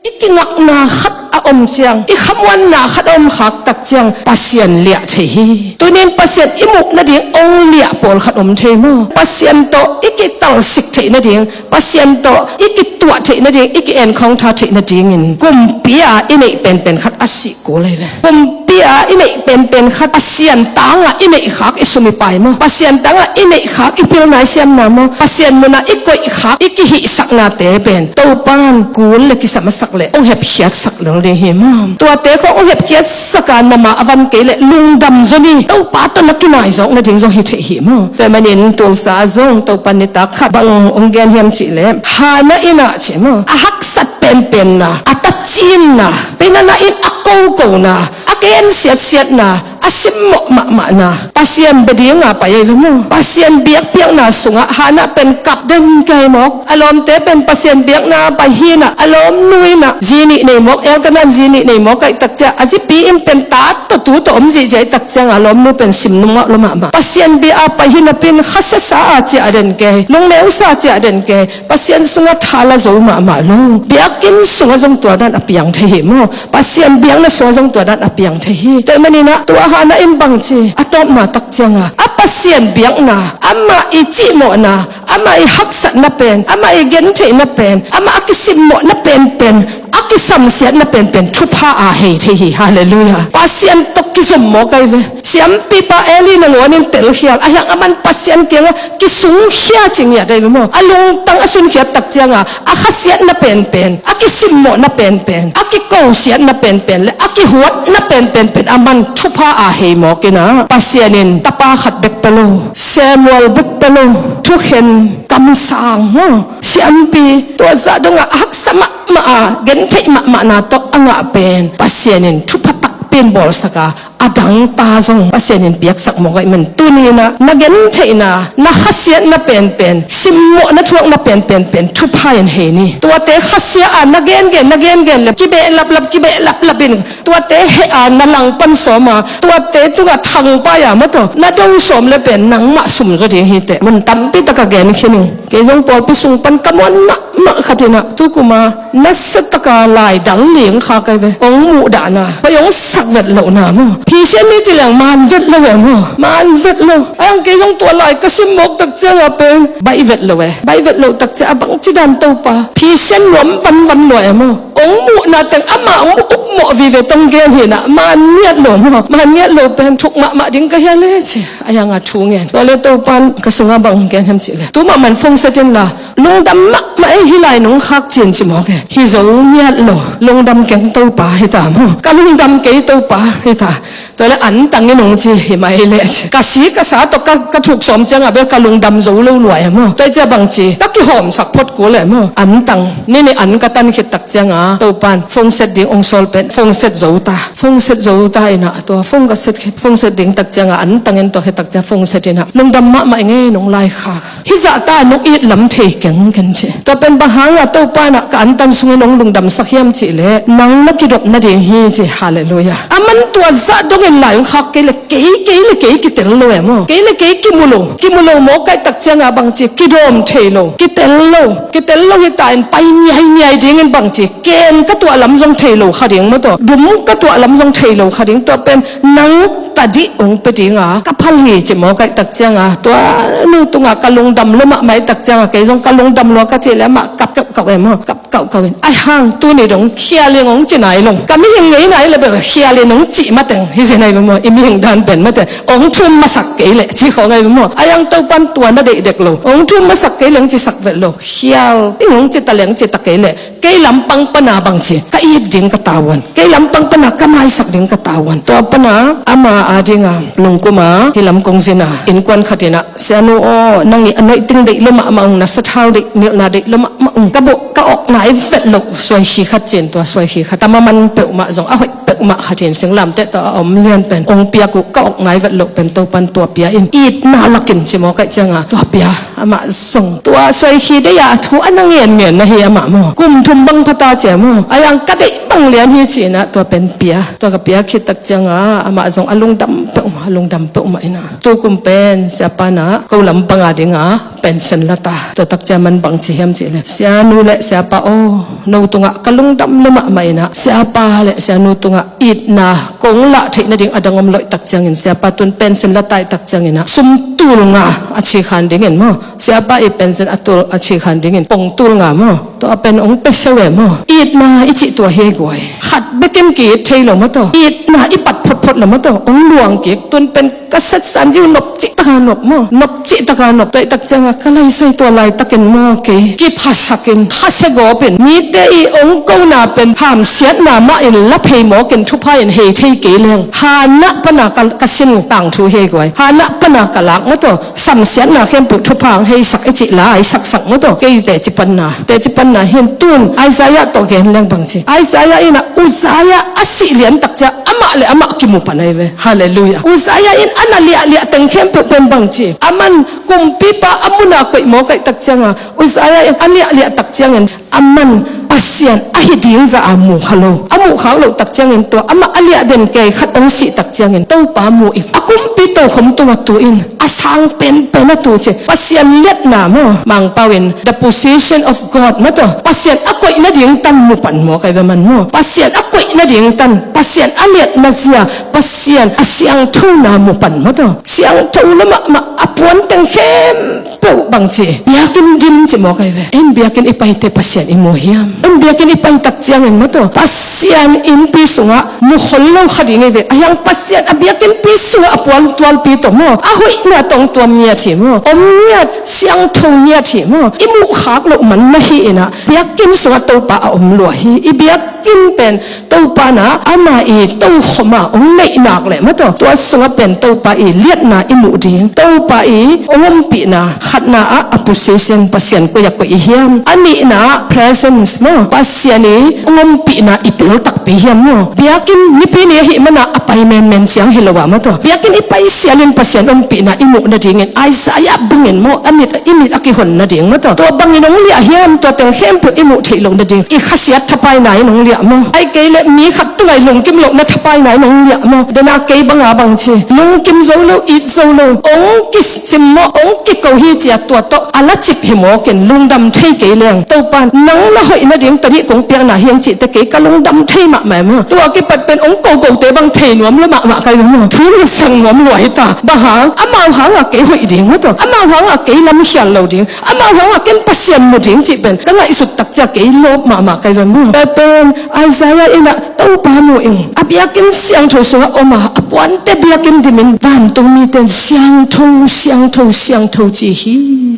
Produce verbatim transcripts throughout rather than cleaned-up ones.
i kingakna khat a om ciang, i khamuanna khat a om khak tak ciang Pasian liah thei hi. Tunin Pasian i muh nading ong liah pawlkhat om thei maw? Pasian tawh i kitalsik theih nading, Pasian tawh i kituah theih nading, i ki-encounter theih nadingin kumpi-a i neih penpen khat a sih kul ahi ve. Kumpi-a i neih penpen khat, Pasian tangah i neih khak i sum i pai maw? Pasian tangah i neih khak i pilna i siamna maw? Pasian munah i koih khak i kihihsaknate pen Topan kul le kisam a sak le ong hepkhiatsak lel ding hi maw? Tuate khawng ong hepkhiatsak a, nama a van kei le lungdam zaw ni, Topa tawh na kinai zawk nading zong hi thei hi maw? Tua manin Tulsa zong Topan nitak khat bang ong gen hiam cih le, Hannah in ah ci maw, a haksat penpenna, a tacinna, penana in a kokona, a ken siatsiatna, a simmawh mahmahna, Pasian bia dinga pai ahi ve maw? Pasian biakpiakna sungah Hannah pen kap den kei mawk. A lawmte pen Pasian biakna pai hi-in ah, a lawmnu in ah zi nih nei mawk, Elkanah in zi nih nei mawk ahih tak ciang, a zipi in pen ta tawh tu tawh om zihziah ahih tak ciang a lawmnu pen sim nungak lua mahmah. Pasian bia a pai hi napi-in khasiasa a ciah den kei, lungneusa a ciah den kei, Pasian sungah tha la zo mahmah lo. Biakinn sungah zong tua dan a piang thei hi maw? Pasian biakna sungah zong tua dan a piang thei hi. Tua manin ah tua Hannah in bang ci, a tawpna tak cianga a Pasian biakna, amah i cihmawhna, amah i haksatna pen, amah i gentheihna pen, amah a kisimmawhna penpen, a kisamsiatna penpen thupha a hei thei hi. Halleluiah. Pasian tawh kizom mawk ahi ve. Siampipa Eli nangawn in telkhial, ahi hang aman Pasian kiangah kisungkhia ci ngiat ahi ve maw? A lungtang a sunkhiat tak cianga a khasiatna penpen, a kisimmawhna penpen, a kikosiatna penpen le a kihuatna penpen pen aman thupha a hei mawk in ah, Pasian in tapa khat bek pia lo, Samuel bek pia lo, thukhen kamsang maw, siampi, tua zah dongah a haksa mahmah a, gentheih mahmahna tawh a ngah pen Pasian in thupha takpi in bawlsak a, a dangta zong Pasian in piaksak mawk ahih man, tuni-in ah na gentheihna, na khasiatna penpen, simmawhna thuakna penpen pen thupha in hei ni. Tuate khasia a na gengen, na gengen le kibehlaplap, kibehlaplap in, tuate heh a na langpan sawm a, tuate tungah thangpai a maw, tua na do sawm le pen nangmah sum zaw ding hi teh. Mun tampi tak a gen khin ing. Kei zong pawlpi sung pan ka muan mahmah khat in ah, tu kum a nasataka lai dal ling kha kei ve. Ong muhdahna, pai ong sak vet lohna maw? Phisian ni ci leng man vet lo e maw? Man vet lo. Ahi hang kei zong tua lai ka sim mawk tak cianga pen baih vet lo e. Baih vet loh tak ciang a bangci dan Topa, phisian nuam vanvan lua e maw? Ong muhna teng amah ong upmawh vive tong gen hi-in ah, man ngiat lo maw? Man ngiat lo pen thuk mahmah ding ka hia le ci. Ahi hanga thu ngen. Tua le Topan ka sungah bang gen hiam cih le, tu mahmah in phone set inla, lungdam mahmah ei, hih lai nong khak cin ci mawk e. Hi zo ngiat lo. Lungdam keng Topa hi ta maw? Ka lungdam kei Topa hi ta. Tua le antang in ong ci hi mai le ci. Ka si ka sa tawh ka, ka thuk sawm ciangah bel ka lungdam zo lo lua e maw? Tua ciang bang ci, ka kihawmsak phot kul e maw? Antang. Ni nih an ka tan khit tak cianga Topan phone set ding ong sawl pen phone set zo ta. Phone set zo ta in ah, tua phone ka set khit, phone set ding tak cianga antang in tua khit tak ciang phone set in ah, lungdam mahmah ing ei, nong lai khak. Hih zahta nong it lam thei keng ken ci. Tua pen bang hanga Topa in ah ka antan sungin nong lungdamsak hiam cih leh, nang na kidop nading hi ci. Halleluiah. Aman tua zah dongin lai ong khak kei le kei, kei le kei kitel lo e maw? Kei le kei kimu lo. Kimu lo mawk ahih tak cianga bang ci, kidawm thei lo. Kitel lo. Kitel lo hi ta in pai miaimiai dingin bang ci, ken ka tuah lam zong thei lo kha ding maw, tua dum ka tuah lam zong thei lo kha ding. Tua pen nang tadih ong pia dinga ka phal hi ci mawk ahih tak cianga, tua nu tungah ka lungdam lua mahmah ahih tak cianga, kei zong ka lungdam lua ka cih le amah kap kauhkauh e maw? Kap kauhkauh in, ahi hang tuni dong khial ing ong ci nai lo. Ka mihing ngei nai le bel khial in ong cih mateng hi zen ahi ve maw? I mihing dan pen mateng, ong thum masak kei leh ci khawng ahi ve maw? Ahi hang Topan tua na deih dek lo. Ong thum masak kei leng ci sak vet lo. Khial ing ong ci ta leng ci ta kei leh, kei lampang pana bang ci, ka it ding ka tavuan. Kei lampang pana ka maisak ding ka tavuan. Tua pana ama a dinga Lungkum a hih lam kong zin a, innkuan khat in ah, "Sianu aw, nang i anointing deih lua mahmah ung, na sathau deih, nilhna deih lua mahmah ung. Ka bawh ka awk nai vet loh suaikhi khat," ci-in tua suaikhi khat, tamaman peuhmah zong a hoih peuhmah khat in singlamteh tawh a om lian pen ong piak uh, ka awk nai vet loh pen Topan tua pia in, itna lakin ci mawk ahih cianga tua pia. Amah zong tua suaikhi deih a thu a na ngenngen na hi amah maw. Kum thum bang pha ta cia maw. Ahi hang ka deih bang lian hi ci-in ah tua pen pia. Tua ka piak khit tak cianga amah zong a lungdam peuhmah. A lungdam peuhmah inah. Tukum pen siapa inah ko lampang a dinga pension la ta. Tua takciang aman bang ci hiam cih leh, sianu le siapa aw, no tungah ka lungdam le mahmah inah, siapa le sianu tungah itna kong lah theih nading a dang om loih takciangin, siapa tun pension la ta ih takciang inah sum tul nga a cikhan dingin maw, siapa ih pension a tul a cikhan dingin pong tul nga maw, tua pen ong pia sia ve maw. Itna i cih tua hi guai. Khat bekin ki-it thei lo maw taw. Itna i pat photphot lo maw taw. Ong luang kik, tun pen ka setsan ziu nop cih taka nop maw. Nop cih taka nop. Tua ih takcianga ka laisai tua laitakin maw kei kiphasakin, khasia gawpin, mite ih ong kona pen hamsiatna mah in la phei mawkin thupha in hei thei kei leng, hanah pana ka, ka sin tangthu hi guai. Hanah pana ka lak maw taw. Samsiatna khempeuh thupha ang heisak i cih la, i saksak maw taw. Kei teci panna, teci panna hin tun Isaiah tawh gen leng bang ci. Isaiah inah Uzziah a sih lian takciang amah le amah kimu pan ahi ve. Halleluiah. Uzziah in a na liahliah teng khempeuh pen bang ci. Aman kumpipa a muna koih mawk aih takcianga Uzziah in a liahliah takciangin aman Pasian ahi ding zah a muhkha lo. A muhkhak loh takciangin tua amah a liah den kei khat ong sih takciangin Topa mu ing. A kumpi tokhom tungah tu in a sang penpen a tu ci. Pasian liatna maw, Mangpau in the position of God maw taw. Pasian a koih nading tan mu pan mawk ahi ve man maw. Pasian a koih nading tan, Pasian a liatna zia, Pasian a siangthona mu pan maw taw. Siangtho lo mahmah a puan teng khempeuh bang ci. Biakinn dim ci mawk ahi ve. En biakinn i paite Pasian i mu hiam? En biakinn i pai takciangin maw taw, Pasian innpi sungah mukhol lo kha ding ahi ve. Ahiang Pasian a biakinnpi sungah a puan tualpi tawh maw, a hoihna tawh ong tuam ngiat hi maw. Om ngiat, siangtho ngiat hi maw. I muhkhak loh man na hi inah biakinn sungah Topa a om lua hi. I biakinn pen Topa inah ama ih tokhom a ong neih nak leh maw taw, tua sungah pen Topa ih liatna i muh ding. Topa ih ong ompihna, khatna ah a position, Pasian koi a koih i hiam. A nihna ah presence maw, Pasian ih ong ompihna i tel takpi hiam maw. Biakinn nipi ni ahih mana a pai menmen ciang hi lo ah maw taw. Biakinn i pai sialin Pasian ompihna i muh nadingin Isaiah bangin maw, a mit, i mit a kihon nading maw taw. Tua bangin ong liah hiam, tua teng khempeuh i muh theih loh nading. I khasiat thapaina in ong liah maw. Ai kei le mi khat tungah i lungkim lohna thapaina in ong liah maw. Dena kei banga bang ci. Lungkim zo lo, it zo lo. Ong kisim maw, ong kiko hi cia tua tawh a la cip hi mawkin lungdam thei kei leng. Topa nang na hoih nading tadih kong piakna hiang cihte kei ka lungdam thei mahmah maw. Tua kipat pen ong kokote bang thei nuam lo mahmah kai maw. Thu na sang nuam lua hi ta. Bang hang, amau hangah kei hoih ding maw taw. Amau hangah kei lamkhial lo ding. Amau hangah ken Pasian mu ding cih pen ka ngaihsut takcia kei lawp mahmah kai ve maw. Tua pen Isaiah inah Topa mu ing. A biakinn siangtho sungah om a, a puante biakinn dimin vantung mite in siangtho, siangtho, siangtho ci hi.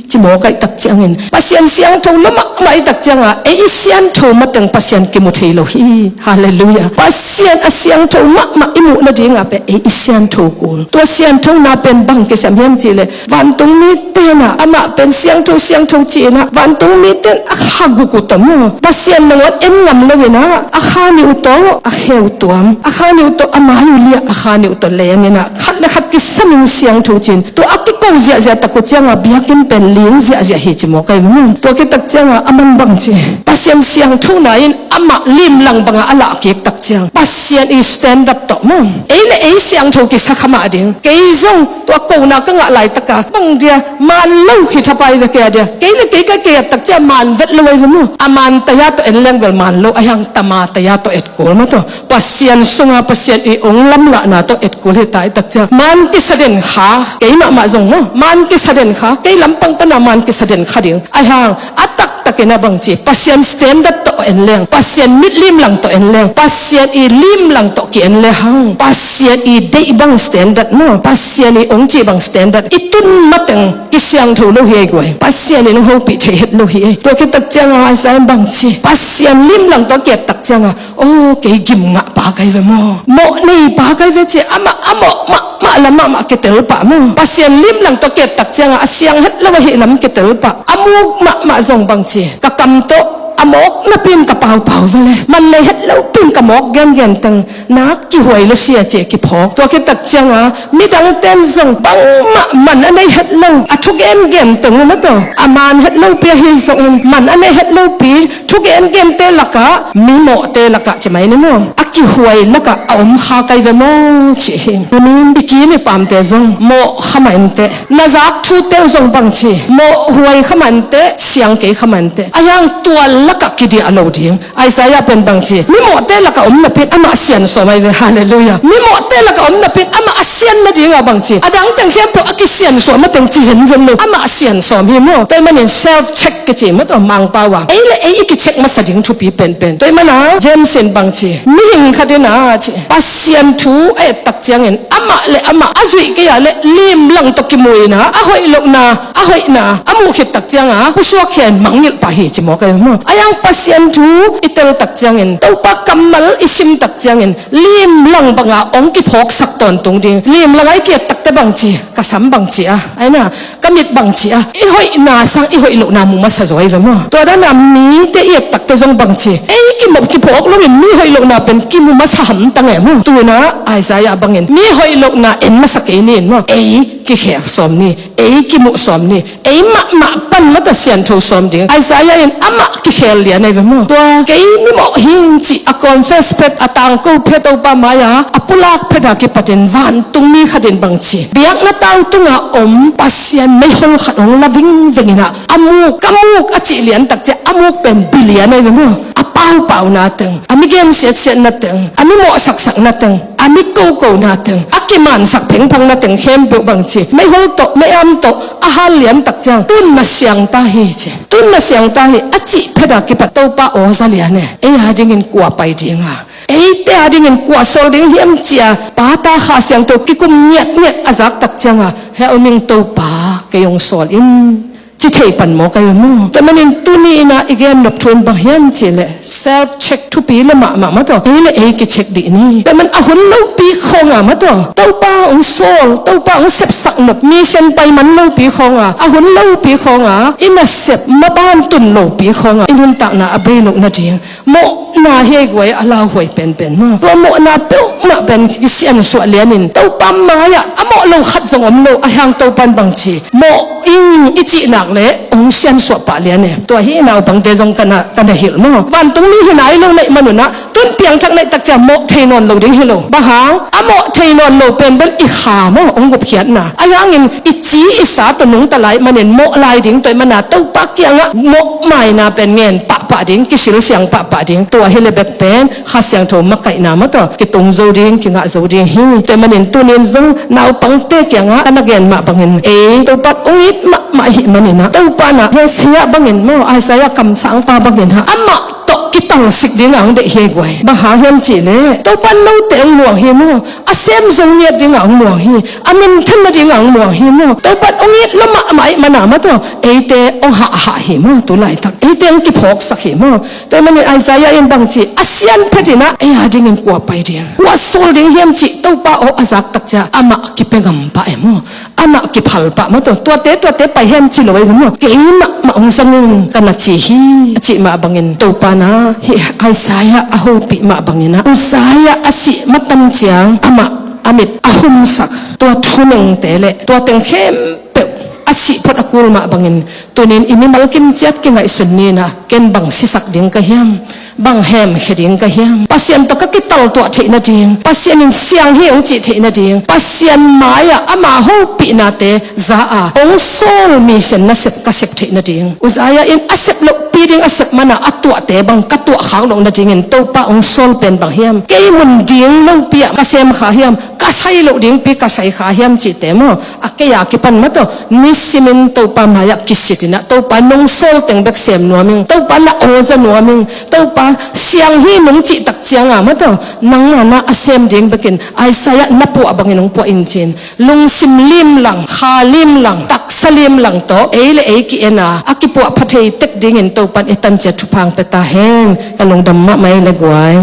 Ci mawk aih takciangin Pasian siangtho lo mahmah i takcianga ei i siangtho mateng Pasian kimu thei lo hi. Halleluiah. Pasian a siangtho mahmah i muh nadinga pen ei i siangtho kul. Tua siangthona pen bang kisam hiam cih leh vantung mite inah amah pen siangtho, siangtho ci inah vantung mite in a kha guk uh tawh maw, Pasian nangawn en ngam lo inah a kha nih uh tawh a khe uh tuam, a kha nih uh tawh a mai uh liah, a kha nih uh tawh leng inah khat le khat kisam in siangtho ci in tua a kiko ziahziah tak uh cianga biakinn pen ling ziahziah hi ci mawk ahi maw. Tua kitak cianga aman bang ci, Pasian siangthona in amah limlang banga a lahkik tak ciang Pasian i standard tawh maw, ei le ei siangtho kisa kha mah ding. Kei zong tua kona ka ngah laitaka bang dia man lo hi thapai ve kei a dia. Kei le kei ka kei a tak ciang man vet lo ahi ve maw. A man taya tawh en leng bel man lo, a hiang tama taya tawh et kul maw tawh. Pasian sunga Pasian i ong lamlahna tawh et kul hi ta i tak ciang man kisa den kha, kei mahmah zong maw, man kisa den kha, kei lampang pana man kisa den kha ding. A hiang a taktakin a bang ci, Pasian standard tawh en leng, Pasian mitlimlang tawh en leng, Pasian i limlang tawh ki en le hang, Pasian i deih bang standard maw, Pasian i ong ci bang standard i tun mateng kisiangtho lo hi ei guai. Pasian in hong hopih theih het lo hi ei. Tua kitak cianga Isaiah bang ci, Pasian limlang tawh ki et tak cianga, aw, kei gim ngah pa kai ve maw, mawh nei pa kai ve ci, amah a mawh mahmah lam mahmah kitel pah maw. Pasian limlang tawh ki et tak cianga a siang het lo ahih lam kitel pah. A muk mahmah zong bang ci, ka kam tawh A mawk napi in ka paupau vele, man nei het lopi in ka mawk gengen teng nak kihuai lo sia ci-a kiphawk. Tua khit tak cianga midang ten zong bangmah man a nei het lo, a thu gengen teng uh mataw, a man het lopi ahi zongin man a nei het lopi thu gengente lakah, mimawhte lakah ci mai ni maw, a kihuai lakah a om kha kai ve maw ci hi. Tunin i kim i pamte zong mawh kha mah inteh, na zak thute uh zong bangci mawh huai kha mah inteh, siang kei kha mah inteh, a hiang tua lakah kidiah lo ding. Isaiah pen bangci, mimawhte lakah om napi in amah sian sawm ai ve. Halleluiah. Mimawhte lakah om napi in amah a sian nadingah bangci, a dang teng khempeuh a kisian sawm a teng ci zenzen lo, amah a sian sawm hi maw. Tua ahih manin self check kici mataw Mangpau a, ei le ei i kicheck masa ding thupi penpen. Tua ahih mana James in bangci, mihing khat in a ci, Pasian thu a et tak ciangin amah le amah a zuih kei a le limlang tawh kimu in a, a hoih lohna, a hoihna a muh khit tak cianga pusuak khia in mangngilh pah hi ci mawk ai ve maw. A hiang Pasian thu i tel tak ciangin, Topa kammal i sim tak ciangin limlang banga hong kiphawksak tawntung ding. Limlang a i ki-et takte bangci, ka sam bangci a, aina ka mit bangci a, i hoihna sang i hoih lohna mu masa zaw ai ve maw. Tua dana mite i et takte zong bangci, ei kimu kiphawk loin mi hoih lohna pen kimu masa hamtang e maw. Tuna Isaiah bangin mi hoih lohna en masa kei ni in maw, ei kikhel sawm ni, ei kimuh sawm ni, ei mahmah pan mataw siantho sawm ding. Isaiah in amah kikhel lian ai ve maw. Tua kei mimawh hing cih a confess phet, a tangko phet, Topa mai-a a pulak phet a kipatin vantungmi khat in bangci, biakna tau tunga om Pasian meihol khat hong la vingveng in a, a muk, ka muk a cih lian tak ciah a muk pen bi lian ai ve maw. A paupauna teng, a mi gensiatsiatna teng, a mi mawhsaksakna teng, a mi kokona teng, a kimansak phengphangna teng khempeuh bangci, meihol tawh, meiam tawh a hal lian tak ciang, tun na siang ta hi ci. Tun na siang ta hi a cih phet a kipat Topa aw za lian e. Ei a dingin kua pai dinga, eite a dingin kua sawl ding hiam ci-a pata Kha Siangtho kikum ngiatngiat a zak tak cianga, heh om ing Topa, kei hong sawl in, ci thei pan mawk ai ve maw. Tua manin tuni in a i gen nop thu in bang hiam cih leh self check thupi lo mahmah mataw, ei le ei kicheck dih ni. Tua man a hun lopi khawnga mataw, Topa hong sawl, Topa hong sepsak nop, mission pai man lopi khawnga, a hun lopi khawnga, i nasep maban tun lopi khawnga, i nuntakna a bei loh nading mawhna hi ei guai a lauhuai penpen maw. Tua mawhna peuhmah pen kisiansuah lianin Topa mai-ah a mawh lo khat zong om lo, a hiang Topa in bangci mawh ing i cih nak leh hong siansuah pah lian e. Tua hi naupangte zong ka na, ka na hilh maw. Vantungmi hi nai lo na hih manun ah, tun piangthak na hih tak ciang mawh thei nawn lo ding hi lo. Bang hang, a mawh thei nawn lo pen bel i kha maw, hong gupkhiatna. A hiangin i ci i sa tawh nungta lai manin mawh lai ding, tua ahih mana Topa kiangah mawh maina pen ngen pahpah ding, kisilsiang pahpah ding. Tua hi le bek pen Kha Siangtho makaihna mataw kitung zo ding, kingah zo ding hi. Tua ahih manin tunin zong naupangte kiangah ka na gen mah bangin, ei Topa hong it mahmah ahih manin ah, Topa na Hosea bangin maw, Isaiah kamsangpa bangin ah, amah tawh kitalsik dingah hong deih hi ei guai. Bang hang hiam cih leh Topa note hong muang hi maw, a sem zo ngiat dingah hong muang hi, a minthan nadingah hong muang hi maw. Topa hong it lo mahmah ahih mana mataw, eite hong hahhah hi maw, tu laitak eite hong kiphawksak hi maw. Tua ahih manin Isaiah in bangci, a sian phet in ah ei a dingin kua pai ding, kua sawl ding hiam cih Topa aw a zak tak ciah amah kipia ngam pah e maw, amah kiphal pah mataw. Tuate, tuate pai hen ci lo ei ve maw, kei mahmah hong zang ung ka na ci hi, a cih mah bangin Topa na hih Isaiah a hopih mah bangin ah, Uzziah a sih matam ciang amah a mit a humsak tua thunengte le tua teng khempeuh a sih phot a kul mah bangin, tunin i mimal kimciat kingaihsun ni in ah, ken bang sisak ding ka hiam, bang hemkhia ding ka hiam, Pasian tawh ka kitaltuah theih nading, Pasian in siang hi hong cih theih nading, Pasian mai-ah ama hopihnate za a hong sawl mission nasep ka sep theih nading, Uzziah in a sep lohpi ding a sep mana a tuahte bang ka tuah khak loh nadingin Topa hong sawl pen bang hiam, kei mun ding lopi-ah ka sem kha hiam, ka sai loh dingpi ka sai kha hiam cihte maw, a kei a kipan mataw nisimin Topa mai-ah kisit in ah, Topa nong sawl teng bek sem nuam ing, Topa na aw za nuam ing, Topa siang hi nong cih tak cianga mataw nangma na a sem ding bekin Isaiah na puah bangin hong puah in cin, lungsim limlang, kha limlang, taksa limlang tawh ei le ei ki-en a, a kipuah pha thei tek dingin Topa in i tanciat thupha hong pia ta hen. Ka lungdam mahmah ei le guai.